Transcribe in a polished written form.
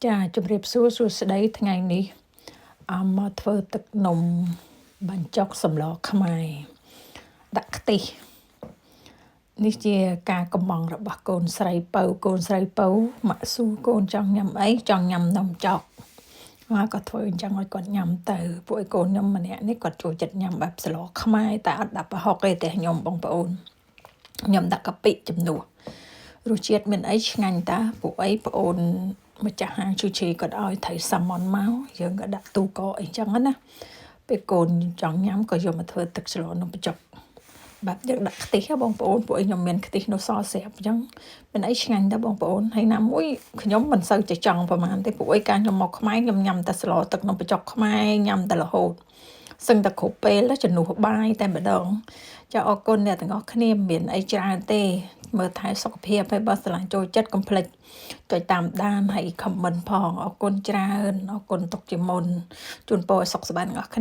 ចាជម្រាបសួរសួស្តីថ្ងៃនេះអមមកធ្វើទឹកនំបញ្ចុកសម្លខ្មែរដាក់ខ្ទិះនេះជាការកំងរបស់កូនស្រីពៅកូនស្រីពៅម៉ាក់ស៊ូកូនចង់ញ៉ាំអីចង់ញ៉ាំនំចុកមកក៏ធ្វើអញ្ចឹងឲ្យគាត់ញ៉ាំទៅពួកឯកូនខ្ញុំម្នាក់នេះគាត់ចូលចិត្តញ៉ាំបែបសម្លខ្មែរតែអត់ដាក់ប្រហុកទេតែខ្ញុំបងប្អូនខ្ញុំដាក់កាពិជំនួសរសជាតិមានអីឆ្ងាញ់តាពួកអីប្អូនម្ចាស់ហាងឈូឈីគាត់ឲ្យត្រីសាម៉ុនមកយើងក៏ដាក់ទូកអីចឹងណាពេលកូនចង់ញ៉ាំក៏យកមកធ្វើទឹកស្លនំបញ្ចុកបែបយើងដាក់ខ្ទិះបងប្អូនពួកឯងខ្ញុំមានខ្ទិះនៅសល់ស្រាប់អញ្ចឹងមានអីឆ្ងាញ់តើបងប្អូនហើយណាមួយខ្ញុំមិនសូវจะចង់ប្រហែលទេពួកឯងកាលខ្ញុំមកខ្មែរខ្ញុំញ៉ាំតែស្លទឹកនំបញ្ចុកខ្មែរញ៉ាំតែរហូតសឹងតែគ្រប់ពេលជំនួសបាយតែម្ដងចាអរគុណអ្នកទាំងអស់គ្នាមានអីច្រើនទេមើលថែសុខភាពហើយបើស្រឡាញ់ចូលចិត្តកុំភ្លេចចុចតាមដានហើយ comment ផងអរគុណច្រើនអរគុណទុកជាមុនជូនពរឲ្យសុខសប្បាយទាំងអស់គ្នា។